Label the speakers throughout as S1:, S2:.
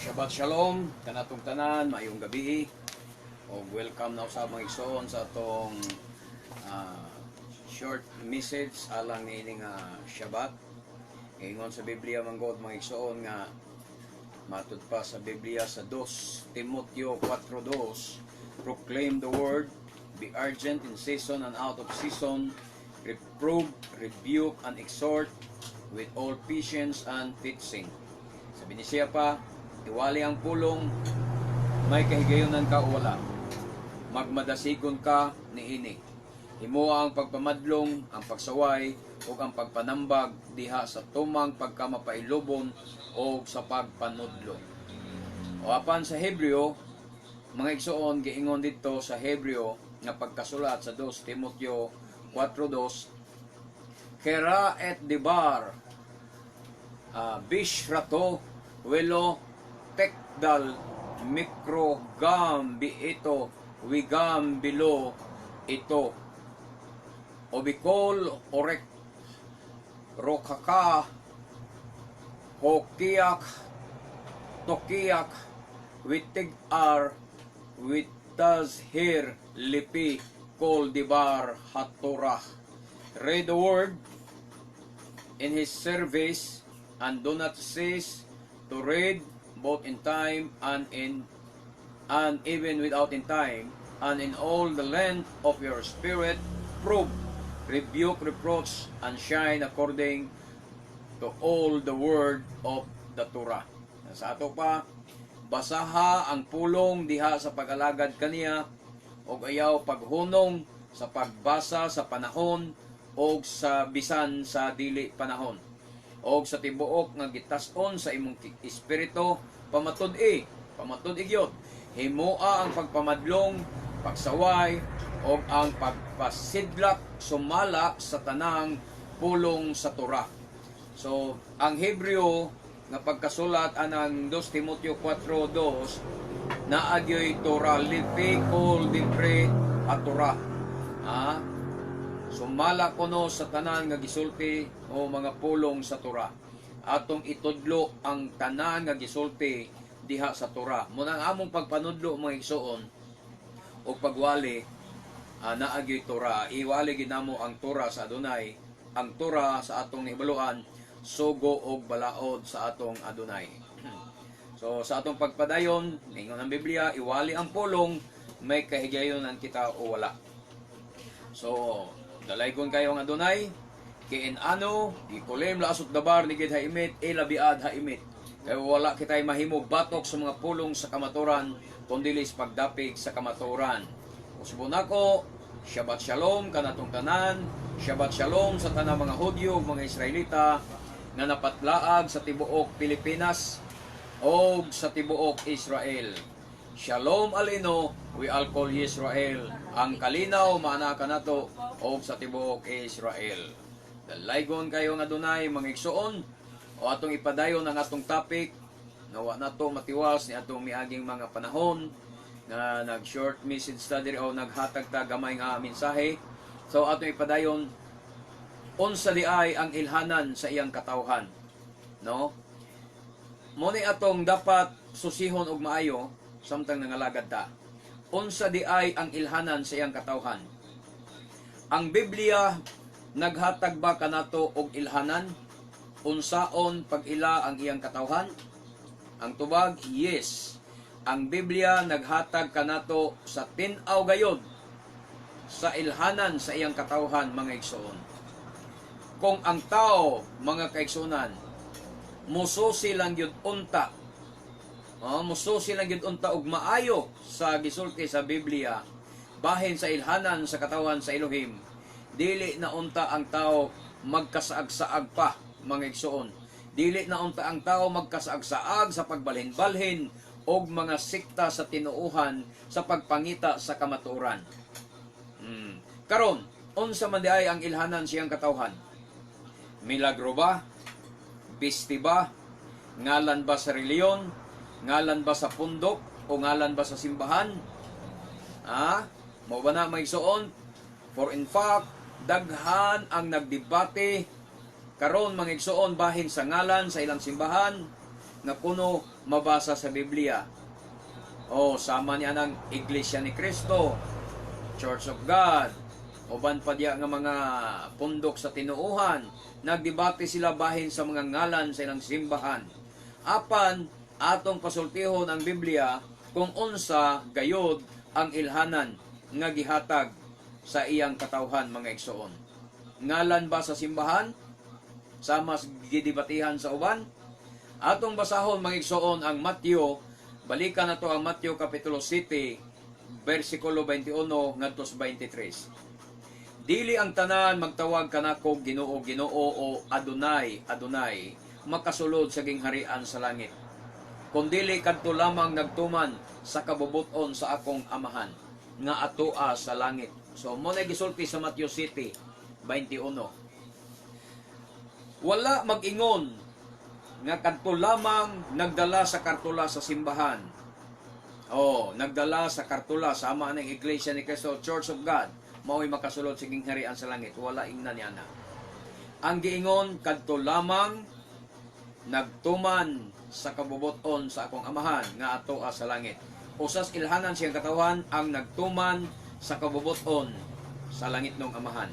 S1: Shabbat Shalom kanatong tanan, maayong gabi o welcome na sa mga igsoon sa atong short message alang niini nga Shabbat. Ingon sa Biblia man gud, mga igsoon, nga matud pa sa Biblia sa 2 Timoteo 4:2, "Proclaim the word, be urgent in season and out of season, reprove, rebuke and exhort with all patience and teaching." Sabi ni siya pa, "Iwali ang pulong, may kahigayonan ka o wala. Magmadasigon ka niini. Himoa ang pagpamadlong, ang pagsaway, ug ang pagpanambag diha sa tumang pagkamapailubon o sa pagpanudlo." O apan sa Hebreo, mga igsoon, giingon dito sa Hebreo nga pagkasulat sa 2 Timoteo 4:2, "Kera et debar bishrato welo tekdal mikrogam bi ito wigam bilo ito obikol orek rokaka hokiak tokiak witig ar witazhir lipi kol dibar hatorah." "Read the word in his service and do not cease to read, both in time and in and even without in time, and in all the length of your spirit prove, rebuke, reproach and shine according to all the word of the Torah." Sa ato pa, "Basaha ang pulong diha sa pag-alagad kaniya ug ayaw paghunong sa pagbasa sa panahon o sa bisan sa dili panahon. Og sa tibuok nga gitas-on sa imong espiritu, pamatud-i, pamatud-i gyud. Himoa ang pagpamadlong, pagsaway ug ang pagpasidlak sumala sa tanang pulong sa Torah." So, ang Hebreo nga pagkasulat anang 2 Timoteo 4:2 naa gyoy Torah, lipi kol dipre at Torah. Ah, sumala kuno sa tanan nga gisulti o mga pulong sa Torah. Atong itudlo ang tanan nga gisulti diha sa Torah. Muna ang among pagpanudlo, mga igsoon, o pagwali, naa gyoy Torah. Iwali ginamo ang Torah sa Adonai. Ang Torah sa atong nahibaluan, sugo og balaod sa atong Adonai. So sa atong pagpadayon, ningon ang Biblia, "Iwali ang pulong, may kahigayonan kita o wala." So, dalaygon kayo ang Adonai, kiin ano, gikulim laasot dabar ni gid haimit, elabiad haimit. Kaya wala kita'y mahimo batok sa mga pulong sa kamaturan, kundilis pagdapig sa kamaturan. Usbon ako, Shabbat Shalom kanatong tanan, Shabbat Shalom sa tanang mga Hudyo ug mga Israelita nga napatlaag sa tibuok Pilipinas o sa tibuok Israel. Shalom aleinu we al kol Israel. Ang kalinaw maana kanato og sa tibuok Israel. Dalaygon kayo nga Adonai, mga igsoon, o atong ipadayon ang atong topic nga wa nato matiwas ni atong miaging mga panahon nga nag short message study o naghatag ta gamay nga mensahe. So atong ipadayon, unsa di ay ang ilhanan sa iyang katawhan, no? Mo ni atong dapat susihon og maayo samtang nangalagad ta. Unsa di ay ang ilhanan sa iyang katawhan? Ang Biblia naghatag ba kanato og ilhanan unsaon pag-ila ang iyang katawhan? Ang tubag, yes. Ang Biblia naghatag kanato sa tin-aw gayod sa ilhanan sa iyang katawhan, mga igsoon. Kung ang tao, mga kaigsunan, mususi lang gyud unta, oh, mususi lang gyud unta og maayo sa gisulti sa Biblia bahin sa ilhanan sa katawan sa Elohim, dili na unta ang tao magkasaag-saag pa, mga igsoon. Dili na unta ang tao magkasaag-saag sa pagbalhin-balhin og mga sikta sa tinuohan sa pagpangita sa kamatuoran. Karon, unsa man di ay ang ilhanan siyang katawhan? Milagro ba? Bisti ba? Ngalan ba sa reliyon? Ngalan ba sa pundok? O ngalan ba sa simbahan? Ah, mao ba na, mga igsoon? For in fact, daghan ang nagdebate karon, mga igsoon, bahin sa ngalan sa ilang simbahan, nga kuno mabasa sa Biblia. O sama niya ng Iglesia ni Cristo, Church of God, uban pa diya nga mga pundok sa tinuohan. Nagdebate sila bahin sa mga ngalan sa ilang simbahan. Apan atong pasultihon ang Biblia kung unsa gayod ang ilhanan nga gihatag sa iyang katawhan, mga igsoon. Ngalan ba sa simbahan? Sama sa gidebatihan sa uban? Atong basahon, mga igsoon, ang Matthew. Balikan nato ang Matthew Kapitulo 7, versikulo 21 ngadto sa 23. "Dili ang tanan magtawag kanako 'Ginoo, Ginoo' o 'Adonai, Adonai' makasulod sa gingharian sa langit. Kundili kadto lamang nagtuman sa kabubuton sa akong Amahan nga atoa sa langit." So mao na gisulti sa Matthew 7, 21. Wala mag-ingon nga kadto lamang nagdala sa kartula sa simbahan. Oh, nagdala sa kartula sama ng Iglesia ni Cristo, Church of God, mao'y makasulod sa gingharian sa langit. Wala ingna niya na. Ang giingon, kadto lamang nagtuman sa kabubuton sa akong Amahan nga atoa sa langit. Usas ilhanan siyang katawhan ang nagtuman sa kabubuton sa langit ng Amahan.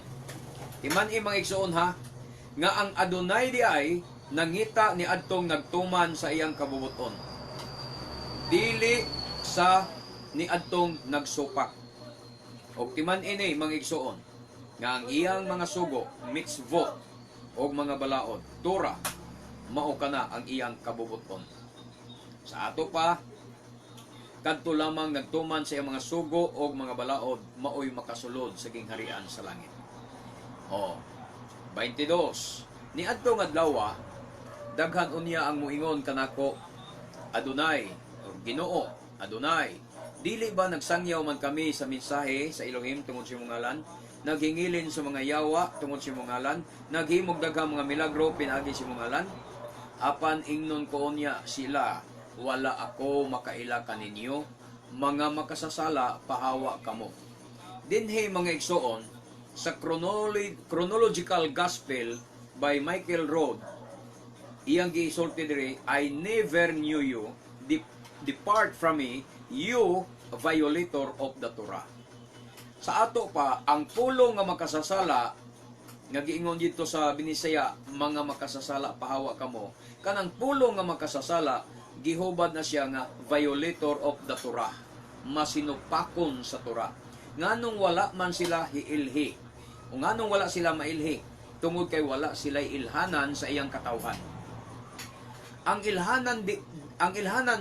S1: Timan-i, mga igsoon, ha, nga ang Adonai di ay nangita ni adtong nagtuman sa iyang kabubuton. Dili sa ni adtong nagsupak. Og timan-i ni, mga igsoon, nga ang iyang mga sugo, mitzvot, og mga balaod, Torah, mao kana ang iyang kabubuton. Sa ato pa, kadto lamang nagtuman sa iyang mga sugo og mga balaod, maoy makasulod sa gingharian sa langit. Oh, 22. "Niadtong adlaw, daghan unya ang muingon kanako, 'Adonai,' or 'Ginoo, Adonai. Dili ba nagsangyaw man kami sa mensahe sa Elohim tungod sa imong ngalan? Naghingilin sa mga yawa tungod sa imong ngalan? Naghimog daghang mga milagro pinaagi sa imong ngalan?' Apan ingnon ko unya sila, 'Wala ako makaila kaninyo, mga makasasala, pahawa kamo.'" Dinhi, mga igsoon, sa Chronological Gospel by Michael Rood, iyang gisulti diri, "I never knew you, depart from me, you violator of the Torah." Sa ato pa, ang pulong nga makasasala, nga giingon dito sa Binisaya, "Mga makasasala, pahawa kamo." Kanang pulong nga makasasala, gihubad na siya nga violator of the Torah. Masinupakon sa Torah. Nganong wala man sila hiilhi? O nganong wala sila mailhi? Tungod kay wala sila ilhanan sa iyang katawhan. Ang ilhanan,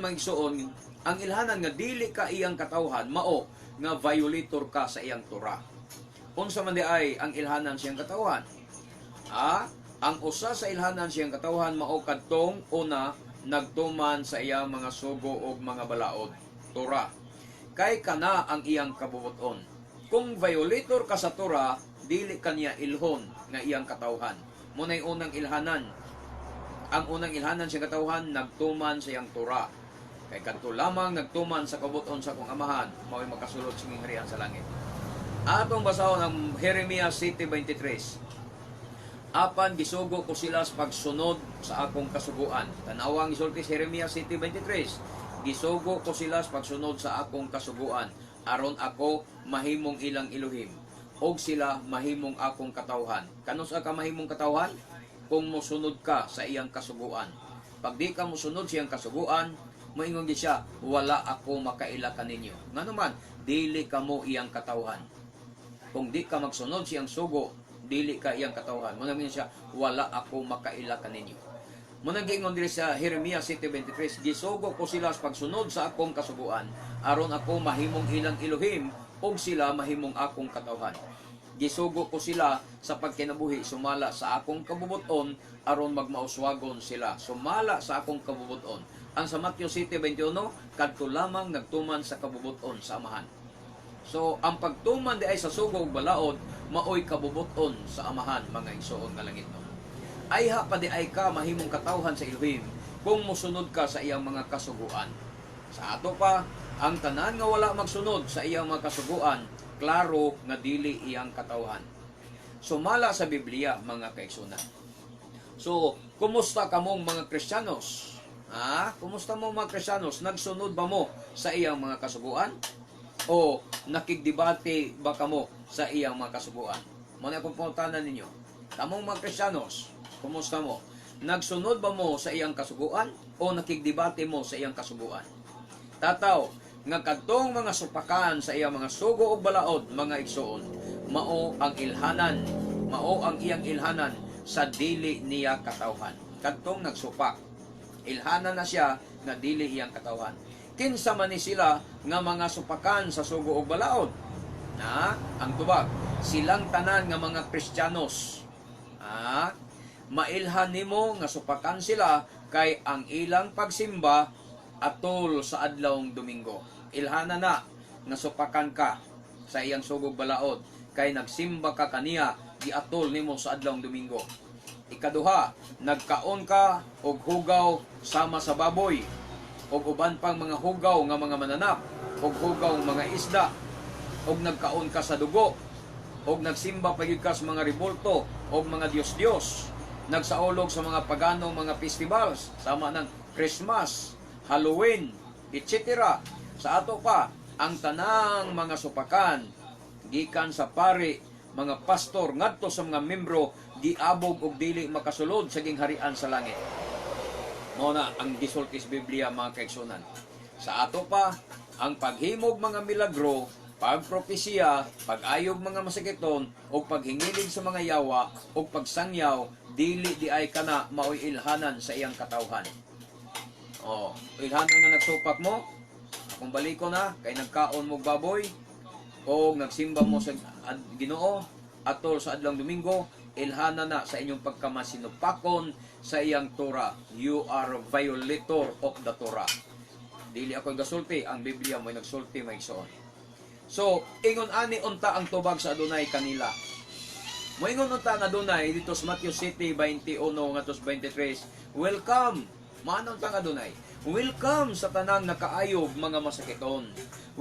S1: mga igsoon, ang ilhanan nga dili ka iyang katawhan mao nga violator ka sa iyang Torah. Unsa man di ay ang ilhanan siyang katawhan? Ah, ang usa sa ilhanan siyang katawhan mao kadtong una, nagtuman sa iyang mga sugo ug mga balaod, Torah. Kay kana ang iyang kabubuton. Kung violator ka sa Torah, dili kaniya ilhon nga iyang katawhan. Mao nay unang ilhanan. Ang unang ilhanan sa katawhan, nagtuman sa iyang Torah. Kay kadto lamang nagtuman sa kabubuton sa akong Amahan, mao'y makasulod sa gingharian sa langit. Atong basahon ang Jeremias 7:23. "Apan gisugo ko sila sa pagsunod sa akong kasuguan." Tanawa ang gisulti sa Jeremias 7:23. "Gisugo ko sila sa pagsunod sa akong kasuguan, aron ako mahimong ilang Elohim, og sila mahimong akong katawhan." Kanus-a ka mahimong katawhan? Kung mosunod ka sa iyang kasuguan. Pag di ka mosunod sa iyang kasuguan, moingon gid siya, "Wala ako makaila kaninyo." Ngano man, dili kamo iyang katawhan. Kung di ka magsunod siyang sugo, dili ka iyang katawhan. Mao na siya, "Wala ako makaila kaninyo." Mao nang giingon diri sa Jeremias 7:23, "Gisugo ko sila sa pagsunod sa akong kasuguan, aron ako mahimong ilang Elohim, ug sila mahimong akong katawhan. Gisugo ko sila sa pagkinabuhi sumala sa akong kabubuton, aron magmauswagon sila sumala sa akong kabubuton." Ang sa Matthew 7:21, kadto lamang nagtuman sa kabubuton sa Amahan. So, ang pagtuman di ay sa sugo ug balaod, maoy kabubuton sa Amahan, mga igsoon nga langit no. Ayha pa di ay ka mahimong katawhan sa Elohim kung mosunod ka sa iyang mga kasuguan. Sa ato pa, ang tanan nga wala magsunod sa iyang mga kasuguan, klaro nga dili iyang katawhan. Sumala sa Biblia, mga kaigsunan. So, kumusta kamong mga Kristiyanos? Ah, kumusta mo, mga Kristiyanos? Nagsunod ba mo sa iyang mga kasuguan? O nakigdebate ba kamo sa iyang mga kasuguan? Mao na akong pangutana ninyo. Kamong mga Kristiyanos, kumusta mo? Nagsunod ba mo sa iyang kasuguan o nakigdebate mo sa iyang kasuguan? Tataw, nga kadtong mga supakan sa iyang mga sugo ug balaod, mga igsuon, mao ang ilhanan, mao ang iyang ilhanan sa dili niya katawhan. Kadtong nagsupak, ilhanan na siya nga dili iyang katawhan. Kinsa man ni sila nga mga supakan sa sugo ug balaod? Na, ang tubag, silang tanan nga mga Kristiyanos. Ah, mailhan nimo nga supakan sila kay ang ilang pagsimba atol sa adlawng Domingo. Ilhana na nga supakan ka sa iyang sugog balaod kay nagsimba ka kaniya giatol nimo sa adlawng Domingo. Ikaduha, nagkaon ka og hugaw sama sa baboy og uban pang mga hugaw nga mga mananap og hugaw mga isda og nagkaon ka sa dugo og nagsimba pa gyud ka sa mga rebulto og mga diyos-diyos, nagsaulog sa mga paganong mga festivals sama ng Christmas, Halloween, etc. Sa ato pa, ang tanang mga supakan gikan sa pari, mga pastor ngadto sa mga membro, giabog og dili makasulod sa gingharian sa langit. Mao na ang gisulti sa Biblia, mga kaigsunan. Sa ato pa, ang paghimog mga milagro, pagpropesiya, pag-ayog mga masakiton, o paghingilid sa mga yawa, o pagsangyaw, dili di ay kana maoy ilhanan sa iyang katawhan. Oh, ilhanan nga nagsupak mo, akong baliko na, kay nagkaon mo baboy, o nagsimba mo sa Ginoo, atol sa adlawng Domingo, ilhana na sa inyong pagkamasinupakon sa iyang Torah. You are violator of the Torah. Dili ako gasulti, ang Biblia mo'y nagsulti, mga igsoon. So, ingon ani unta ang tubag sa Adunay kanila. Moingon unta ang Adunay dito sa Matthew 7:21 ngadto sa 23. Welcome. Maano unta ang Adunay? Welcome sa tanang nakaayog mga masakiton.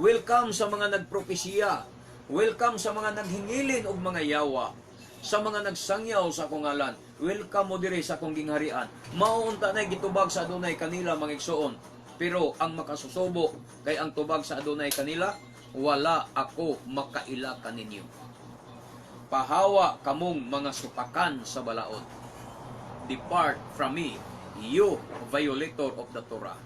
S1: Welcome sa mga nagpropesiya. Welcome sa mga naghingilin og mga yawa. Sa mga nagsangyaw sa akong ngalan. Welcome mo diri sa akong gingharian. Mao unta na gitubag sa Adunay kanila, mga igsoon. Pero ang makasusubo kay ang tubag sa Adunay kanila, "Wala ako makaila kaninyo. Pahawa kamong mga supakan sa balaod. Depart from me, you violator of the Torah."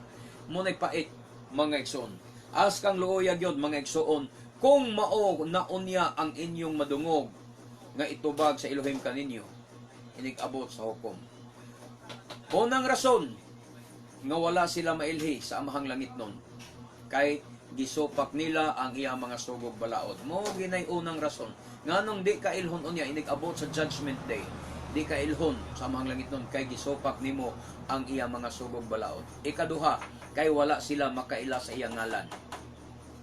S1: Mao na'y pait, mga igsoon. As kang luoya gyud, mga igsoon, kung mao na unya ang inyong madungog nga itubag sa Elohim kaninyo inig-abot sa hukom. Unang rason nga wala sila mailhi sa Amahang Langit nun kay gisupak nila ang iyang mga sugog balaod. Mao ginay unang rason. Nganong di ka ilhon unya inig-abot sa Judgment Day? Di ka ilhon sa Amahang Langit nun kay gisupak nimo ang iyang mga sugog balaod. Ikaduha, kay wala sila makaila sa iyang ngalan.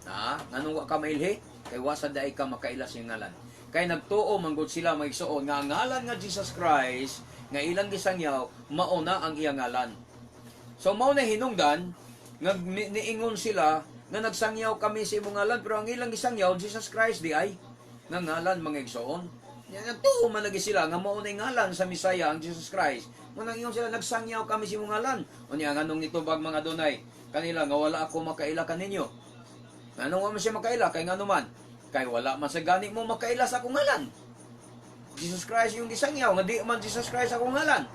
S1: Ha? Nganong wa ka mailhi? Kay wa sad diay ka makaila sa iyang ngalan. Kay nagtuo manggod sila, mga igsoon, nga ang ngalan nga Jesus Christ nga ilang gisangyaw mao na ang iyang ngalan. So mao na hinungdan nga niingon sila nga nagsangyaw kami sa imong ngalan, pero ang ilang gisangyaw Jesus Christ di ay nga ngalan, mga igsoon. Nya nagtuo man lagi sila nga mao na ngalan sa Misaya ang Jesus Christ. Mao nang ingon sila, "Nagsangyaw kami sa imong ngalan." Unya nganong nitubag mga Adunay kanila nga "Wala ako makaila kaninyo"? Nganong wa man siya makaila? Kay ngano man? Kay wala man sa gani mo makaila sa akong ngalan. Jesus Christ yung gisangyaw nga di man Jesus Christ akong ngalan.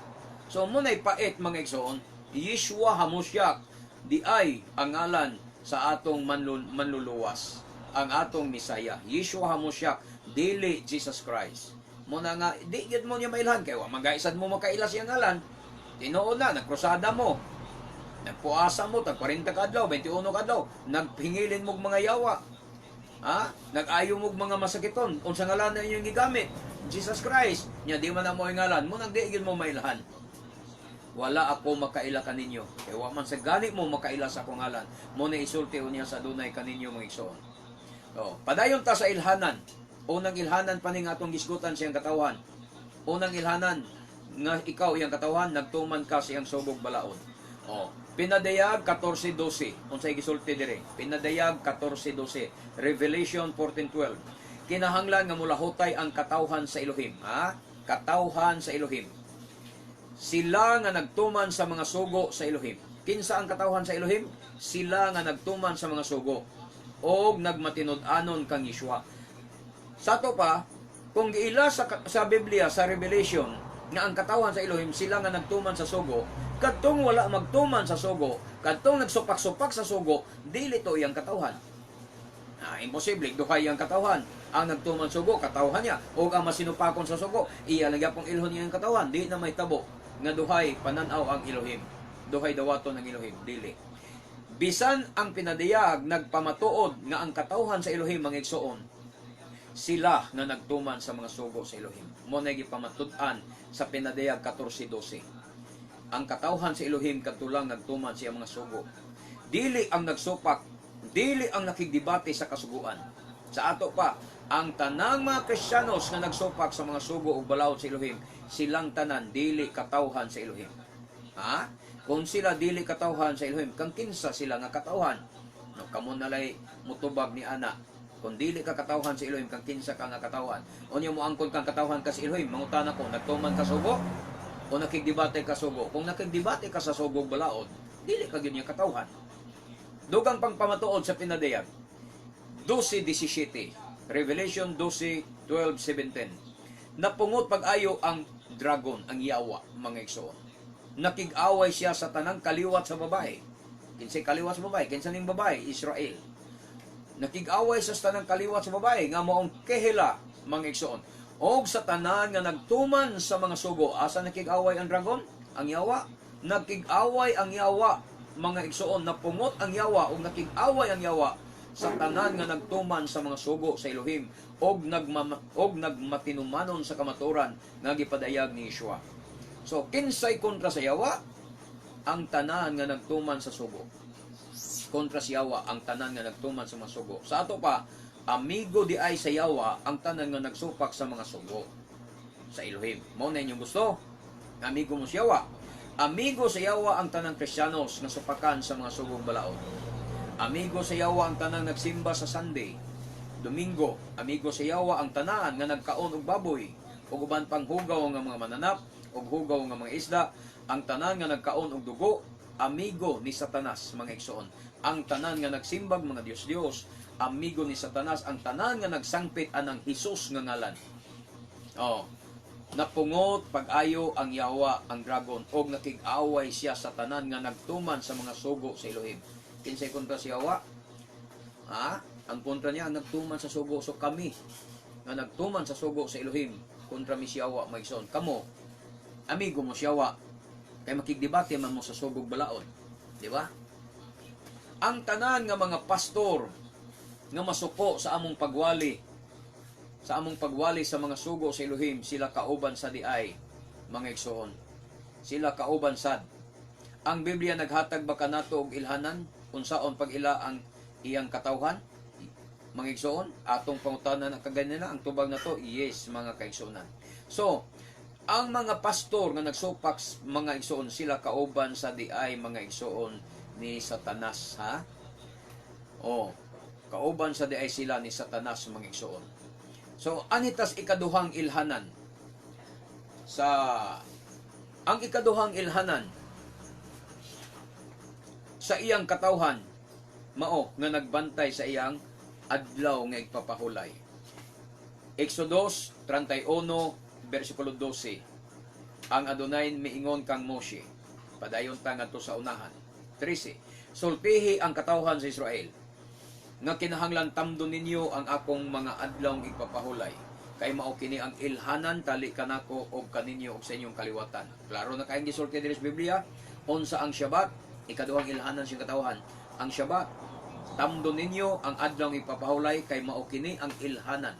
S1: So mao na'y pait, mga igsoon. Yeshua Hamashiach di ay ang ngalan sa atong manluluwas, ang atong Misaya. Yeshua Hamashiach, dili Jesus Christ. Mao na nga di gyud mo niya mailhan kay wa man gaisad mo makaila sa iyang ngalan. Tinuod na nagkrusada mo. Nagpuasa mo tag 40 ka adlaw, 21 ka adlaw, nagpingilin mo og mga yawa. Ha? Nag-ayo mo og mga masakiton. Unsa ngalan na inyong gigamit? Jesus Christ. Nya di man na mo ngalan. Mao nang di gyud mo mailhan. "Wala ako makaila kaninyo. Kay wa man sa gani mo makaila sa akong ngalan." Mao na isulti niya sa Adunay kaninyo, mga igsoon. Oh, padayon ta sa ilhanan. Unang ilhanan pa ning atong gisgutan siyang katawhan. Unang ilhanan nga ikaw iyang katawhan, nagtuman ka sa iyang sugog balaod. Oh, Pinadayag 14:12. Unsay gisulti dire? Pinadayag 14:12. Revelation 14:12. Kinahanglan nga mulahutay ang katawhan sa Elohim, ha? Katawhan sa Elohim. Sila nga nagtuman sa mga sugo sa Elohim. Kinsa ang katawhan sa Elohim? Sila nga nagtuman sa mga sugo og nagmatinud-anon kang Yeshua. Sa ato pa, kung giila sa Biblia, sa Revelation, nga ang katawhan sa Elohim, sila nga nagtuman sa sugo, kadtong wala magtuman sa sugo, kadtong nagsupak-supak sa sugo, dili to iyang katawhan. Ah, imposible, duhay ang katawhan. Ang nagtuman sugo, katawhan niya. O ang masinupakon sa sugo, iya lang gyapong ilhon niya ang katawhan. Di na may tabo nga duhay pananaw ang Elohim. Duhay dawaton ang Elohim, dili. Bisan ang pinadiyag nagpamatuod nga ang katawhan sa Elohim, mga igsoon, sila nga nagtuman sa mga sugo sa Elohim. Mao na gipamatud-an sa Pinadiyag 14:12. Ang katawhan sa Elohim kadto lang nagtuman sa iyang mga sugo. Dili ang nagsupak, dili ang nakigdebate sa kasuguan. Sa ato pa, ang tanang mga Kristiyanos nga nagsupak sa mga sugo ug balaod sa Elohim, silang tanan dili katawhan sa Elohim. Ha? Kung sila dili katawhan sa Elohim, kang kinsa sila nga katawhan? No, kamo nalay mutubag ni ana. Kung dili ka katawhan sa Elohim, kang kinsa ka nga katawhan? Unya mo angkon kang katawhan ka sa Elohim, mangutana ko, nagtuman ka sugo? O nakigdebate ka sugo? Kung nakigdebate ka sa sugo ug balaod, dili ka gyud niya katawhan. Dugang pang pamatuod sa Pinadiyag. 12:17. Revelation 12, 12, 17. Napungot pag-ayo ang dragon, ang yawa, mga igsoon. Nakig-away siya sa tanang kaliwat sa babae. Kinsay kaliwat sa babae? Kinsa ning babae? Israel. Nakig-away sa tanang kaliwat sa babae nga maong kehila, mga igsoon. Og sa tanan nga nagtuman sa mga sugo. Asa nakig-away ang dragon? Ang yawa. Nakig-away ang yawa, mga igsoon. Napungot ang yawa og nakig-away ang yawa sa tanan nga nagtuman sa mga sugo sa Elohim og nagmatinumanon sa kamatuoran nga gipadayag ni Yeshua. So kinsay kontra sa yawa? Ang tanan nga nagtuman sa sugo. Kontra sa yawa ang tanan nga nagtuman sa mga sugo. Sa ato pa, amigo di ay sa yawa ang tanan nga nagsupak sa mga sugo sa Elohim. Mao na inyong gusto? Amigo mo sa yawa. Amigo sa yawa ang tanang Kristiyanos nga supakan sa mga sugong balaod. Amigo sa yawa ang tanang nagsimba sa Sunday, Domingo. Amigo sa yawa ang tanan nga nagkaon og baboy ug uban pang hugaw nga mga mananap ug hugaw nga mga isda, ang tanan nga nagkaon og dugo, amigo ni Satanas, mga igsoon. Ang tanan nga nagsimbag mga Diyos-Diyos, amigo ni Satanas, ang tanan nga nagsangpit anang Hesus nga ngalan. Oh, napungot pag-ayo ang yawa, ang dragon, og nakig-away siya sa tanan nga nagtuman sa mga sugo sa Elohim. Kinsay kontra sa yawa? Ha? Ang kontra niya ang nagtuman sa sugo. So kami nga nagtuman sa sugo sa Elohim, kontra mi sa yawa, mga igsoon. Kamo, amigo mo sa yawa. Kay makigdebate man mo sa sugog balaod. Di ba? Ang tanan nga mga pastor nga masuko sa among pagwali sa mga sugo sa Elohim, sila kauban sa diay, mga igsoon. Sila kauban sad. Ang Biblia naghatag ba kanato og ilhanan unsaon pag-ila ang iyang katawhan? Mga igsoon, atong pangutana na kaganina, ang tubag na to, yes, mga kaigsuonan. So, ang mga pastor nga nagsupak, mga igsoon, sila kauban sa diay, mga igsoon, ni Satanas, ha? Oh, kauban sa diay sila ni Satanas, mga igsoon. So, anitas ikaduhang ilhanan sa ang ikaduhang ilhanan sa iyang katawhan mao nga nagbantay sa iyang adlaw nga igpapahulay. Exodus 31 versikulo 12. Ang Adonai miingon kang Moshe. Padayon ta ngadto sa unahan. 13. Sultihi ang katawhan sa Israel nga kinahanglan tamdon ninyo ang akong mga adlaw igpapahulay kay mao kini ang ilhanan tali kanako og kaninyo og sa inyong kaliwatan. Klaro na kayong gisulti diri sa Biblia unsa ang Shabbat, ikaduhang ilhanan sa katawhan. Ang Shabbat, tamdon ninyo ang adlaw igpapahulay kay mao kini ang ilhanan.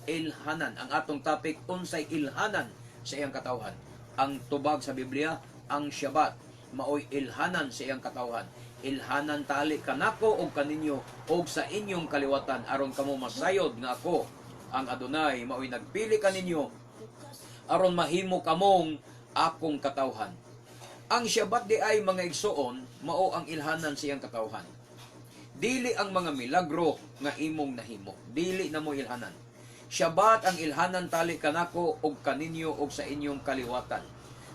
S1: Ilhanan ang atong topic, unsay ilhanan sa iyang katawhan. Ang tubag sa Biblia, ang Shabbat maoy ilhanan sa iyang katawhan. Ilhanan tali kanako og kaninyo og sa inyong kaliwatan aron kamo masayod nga ako ang Adonai maoy nagpili kaninyo aron mahimo kamong akong katawhan. Ang Shabbat di ay, mga igsoon, mao ang ilhanan sa iyang katawhan. Dili ang mga milagro nga imong nahimo. Dili na mo ilhanan. Shabbat ang ilhanan tali kanako og kaninyo og sa inyong kaliwatan.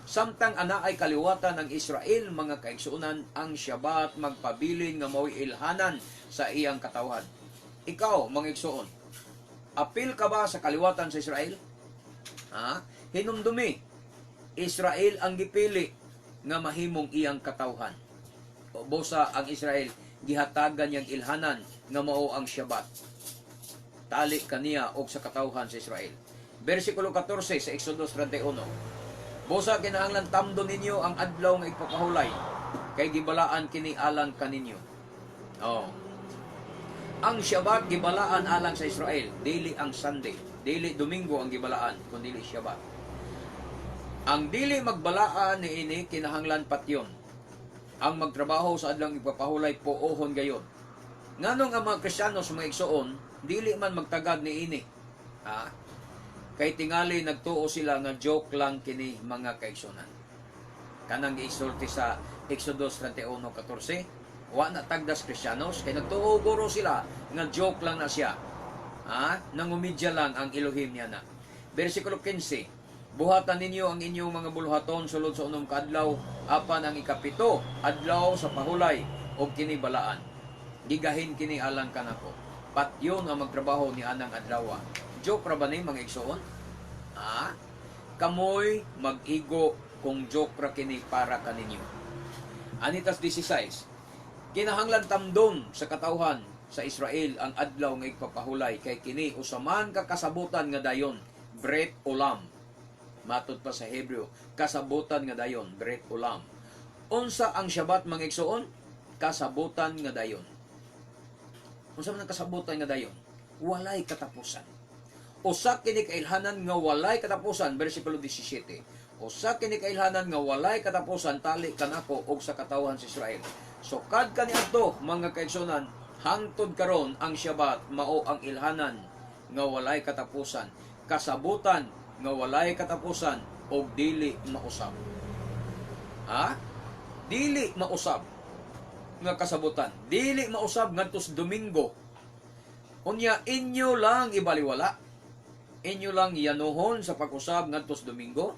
S1: Samtang anaay kaliwatan ang Israel, mga kaigsuonan, ang Shabbat magpabilin nga mao'y ilhanan sa iyang katawhan. Ikaw, mga igsuon, apil ka ba sa kaliwatan sa Israel? Ha? Hinumdumi, Israel ang gipili nga mahimong iyang katawhan. O busa ang Israel gihatagan niyang ilhanan nga mao ang Shabbat. Tali kaniya og sa katawhan sa Israel. Versikulo 14 sa Exodus 31. Busa kinahanglan tamdon ninyo ang adlaw nga igpapahulay kay gibalaan kini alang kaninyo. Oh. Ang Shabbat gibalaan alang sa Israel, dili ang Sunday, dili Domingo ang gibalaan, kun dili Shabbat. Ang dili magbalaan niini kinahanglan patyon. Ang magtrabaho sa adlaw igpapahulay puohon gayod. Nganong ang mga Kristiyano sa mga igsuon dili man magtagad niini? Ha? Kay tingali nagtuo sila nga joke lang kini, mga kaigsuonan. Kanang giisulti sa Exodus 31:14, wa na tagdas Kristiyanos kay nagtuo guro sila nga joke lang na siya. Ha? Nangumidya lang ang Elohim niya na. Versikulo 15. Buhatan ninyo ang inyong mga buluhaton sulod sa unom ka adlaw, apan ang ikapito adlaw sa pahulay og kini balaan. Gigahin kini alang kanako. Patyon ang magtrabaho ni anang adlaw. Joke ra ba ni, mga igsuon? Ha? Kamoy mag-igo kung joke ra kini para kaninyo. Anitas 16. Kinahanglan tamdon sa katawhan sa Israel ang adlaw nga igpapahulay kay kini usa man ka kasabutan nga dayon, Brit Olam. Matod pa sa Hebreo, kasabutan nga dayon, Brit Olam. Unsa ang Shabbat, mga igsuon? Kasabutan nga dayon. Unsa man ang kasabutan nga dayon? Walay katapusan. Usa kini kailhanan nga walay katapusan, versikulo 17. Usa kini kailhanan nga walay katapusan tali kanako og sa katawhan sa Israel. Sukad kaniadto, mga kaigsuonan, hangtod karon ang Shabbat mao ang ilhanan nga walay katapusan, kasabutan nga walay katapusan og dili mausab. Ha? Dili mausab nga kasabutan. Dili mausab ngadto sa Domingo. Unya inyo lang ibaliwala. Inyo lang yanuhon sa pag-usab ngadto sa Domingo.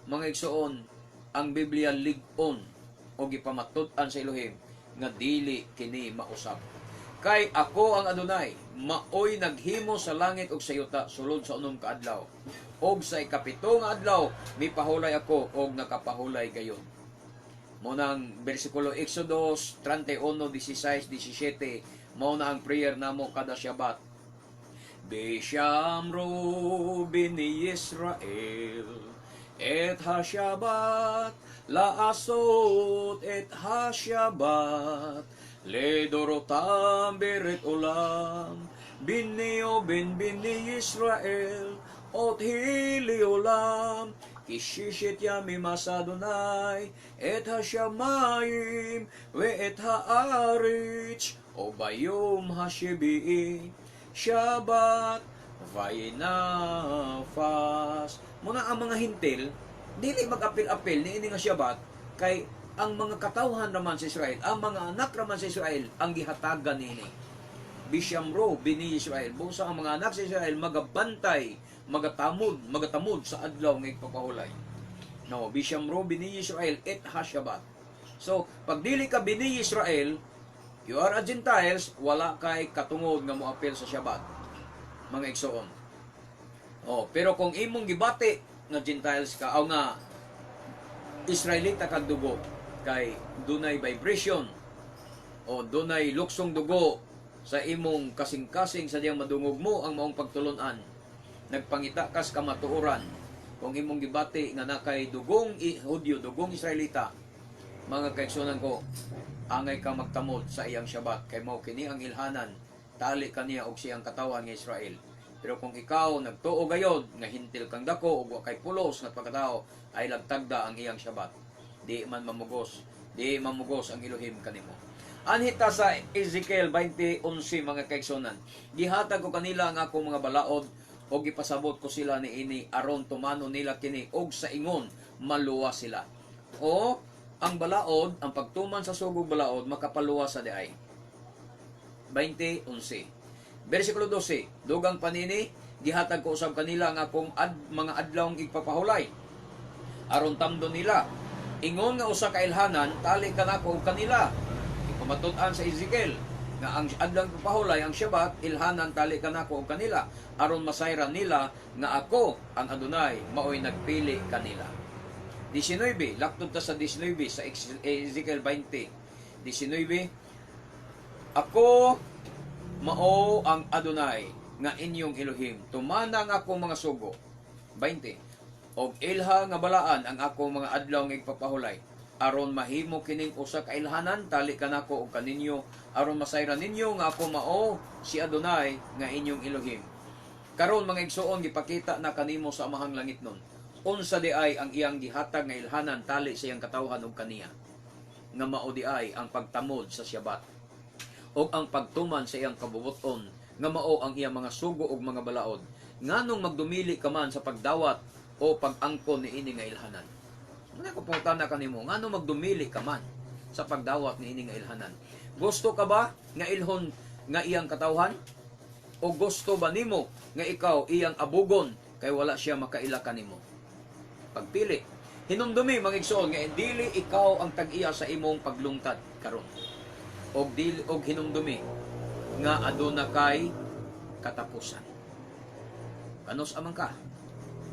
S1: Mga igsuon, ang Biblia lig-on o gipamatud-an sa Elohim nga dili kini mausab. Kay ako ang Adonai, maoy naghimo sa langit ug sa yuta sulod sa unom ka adlaw. Og sa ikapito nga adlaw mipahulay ako og nakapahulay gayon. Mao nang bersikulo Exodus 31, 16, 17, mao na ang prayer namo kada Shabbat. Bishamru bini Israel et ha-Shabbat laasot et ha-Shabbat ledorotam beret olam bini o ben bini Israel ot hili olam ki shishet yamim asa Adonai et hashamayim ve'et haaretz o bayom hashebi'i Shabbat vaynafas. Muna ang mga Hentil dili mag-apil-apil ni ini nga Shabbat kay ang mga katawhan raman sa Israel, ang mga anak raman sa Israel ang gihatagan niini. Bishamro bini Israel. Busa ang mga anak sa Israel magabantay, magatamod, magatamod sa adlaw nga igpapahulay. No, Bishamro bini Israel et hashabat. So, pag dili ka bini Israel, you are a Gentiles, wala kay katungod nga moapil sa Shabbat, mga igsoon. Oh, pero kung imong gibati nga Gentiles ka o nga Israelita kag dugo kay dunay vibration o dunay luksong dugo sa imong kasing-kasing sa diyang madungog mo ang maong pagtulunan, nagpangita kas kamatuoran. Kung imong gibati nga nakay dugong Hudyo, dugong Israelita, mga kaigsuonan ko, angay ka magtamod sa iyang Shabbat kay mao kini ang ilhanan tali kaniya og siyang katawan nga Israel. Pero kung ikaw nagtuo gayod nga Hentil kang dako ug wa kay pulos nga pagkatao, ay lagtagda ang iyang Shabbat. Di man mamugos, di mamugos ang Elohim kanimo. Anhi ta sa Ezekiel 20:11, mga kaigsuonan. Gihatag ko kanila ang akong mga balaod og gipasabot ko sila niini aron tumanon nila kini og sa ingon maluwas sila. O ang balaod, ang pagtuman sa sugog balaod makapaluwas sa diay. 20:11. Versikulo 12, dugang panini, gihatag ko usab kanila ang akong mga adlawng igpapahulay. Aron tamdon nila. Ingon nga usa ka ilhanan tali kanako og kanila. Ipamatud-an sa Ezekiel nga ang adlaw pahulay, ang Shabbat, ilhanan tali kanako og kanila aron masayran nila nga ako ang Adonai maoy nagpili kanila. 19, laktod ta sa 19 sa Ezekiel 20. 19. Ako mao ang Adonai nga inyong Elohim. Tumana ang akong mga sugo. 20. Og ilha nga balaan ang akong mga adlaw nga igpapahulay. Aron mahimo kining usa ka ilhanan tali kanako og kaninyo aron masayran ninyo nga ako mao si Adonai nga inyong Elohim. Karon, mga igsuon, gipakita na kanimo sa Amahang Langitnon unsa di ay ang iyang gihatag nga ilhanan tali sa iyang katawhan ug kaniya, nga mao di ay ang pagtamod sa Syabat ug ang pagtuman sa iyang kabubuton, nga mao ang iyang mga sugo ug mga balaod. Nganong magdumili ka man sa pagdawat o pag-angkon niini nga ilhanan? Muna ko pangutana kanimo, nganong magdumili ka man sa pagdawat niini nga ilhanan? Gusto ka ba nga ilhon nga iyang katawhan? O gusto ba nimo nga ikaw iyang abugon kay wala siya makaila kanimo? Pagpili. Hinumdumi, mga igsoon, nga dili ikaw ang tag-iya sa imong paglungtad karon. Og dili og hinumdumi nga aduna kay katapusan. Kanus-a man ka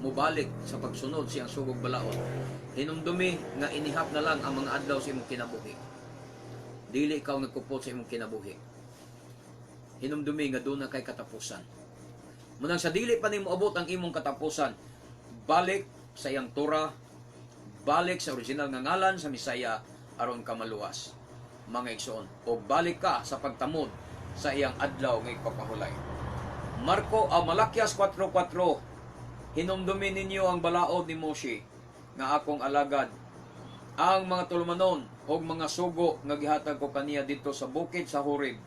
S1: mobalik sa pagsunod sa iyang sugog balaod? Hinumdumi nga inihap na lang ang mga adlaw sa imong kinabuhi. Dili ikaw nagkupot sa imong kinabuhi. Hinumdumi nga duna kay katapusan. Munang sa dili pa nimo abot ang imong katapusan, balik sa iyang Torah, balik sa original nga ngalan sa Misaya aron ka maluwas, mga igsoon. O balik ka sa pagtamod sa iyang adlaw nga igpapahulay. Marko ah, Malakias 4:4. Hinumdumi ninyo ang balaod ni Moshe nga akong alagad, ang mga tulumanon og mga sugo nga gihatag ko kaniya didto sa bukid sa Horeb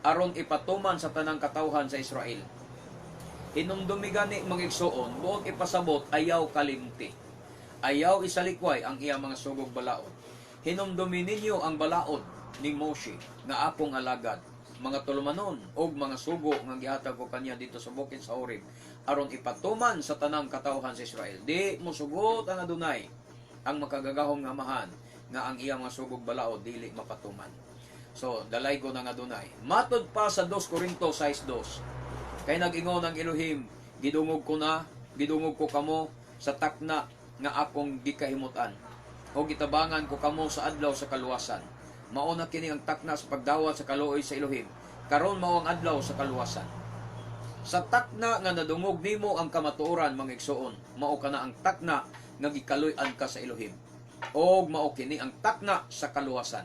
S1: aron ipatuman sa tanang katawhan sa Israel. Hinumdumi gani, mga igsoon, buot ipasabot, ayaw kalimti. Ayaw isalikway ang iyang mga sugog balaod. Hinumdumi ninyo ang balaod ni Moshe nga akong alagad, mga tulumanon og mga sugo nga gihatag ko kaniya didto sa bukid sa Horeb aron ipatuman sa tanang katawhan sa Israel. Di mosugot ang Adonai, ang makagagahom nga Amahan, nga ang iyang mga sugog balaod dili mapatuman. So, dalaygon ang Adonai. Matod pa sa 2 Korinto 6:2. Kay nag-ingon ang Elohim, gidungog ko na, gidungog ko kamo sa takna nga akong gikahimutan. O gitabangan ko kamo sa adlaw sa kaluwasan. Mao na kini ang takna sa pagdawat sa kaluoy sa Elohim. Karon mao ang adlaw sa kaluwasan. Sa takna nga nadungog nimo ang kamatuoran, mga igsoon, mao kana ang takna nga gikaluy-an ka sa Elohim. Og mao kini ang takna sa kaluwasan.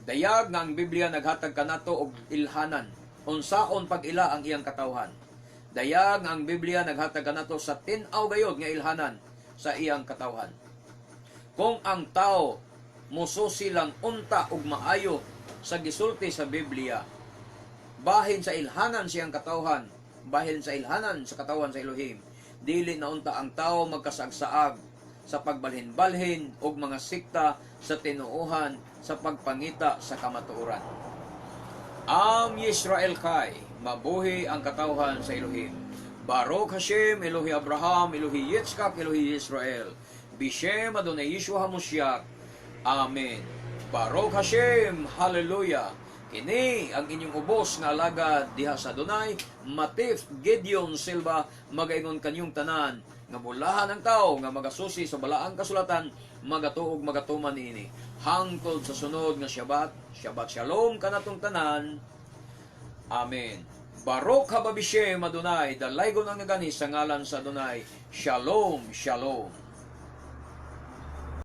S1: Dayag nga ang Biblia naghatag kanato og ilhanan unsaon pag-ila ang iyang katawhan. Dayag nga ang Biblia naghatag kanato sa tin-aw gayod nga ilhanan sa iyang katawhan. Kung ang tao mususi lang unta og maayo sa gisulti sa Biblia, bahin sa ilhanan siyang katawhan, bahin sa ilhanan sa katawhan sa Elohim, dili na unta ang tao magkasaagsaag sa pagbalhin-balhin og mga sikta sa tinuohan sa pagpangita sa kamatuoran. Am Yisrael Chai, mabuhi ang katawhan sa Elohim. Baruch Hashem, Elohi Abraham, Elohi Yitzchak, Elohi Israel. Bishem Adonai Yeshua HaMoshiach. Amen. Baruch Hashem, Hallelujah. Kini ang inyong ubos nga alagad diha sa Adonai, Matif Gideon Silva, magaingon kanyong tanan nga bulahan ang tao nga magasusi sa balaang kasulatan, magatuog magatuman niini. Hangtod sa sunod nga Shabbat, Shabbat Shalom kanatong tanan. Amen. Baruch haba bishem Adonai, dalaygon ang nagani sa ngalan sa Adonai. Shalom, shalom.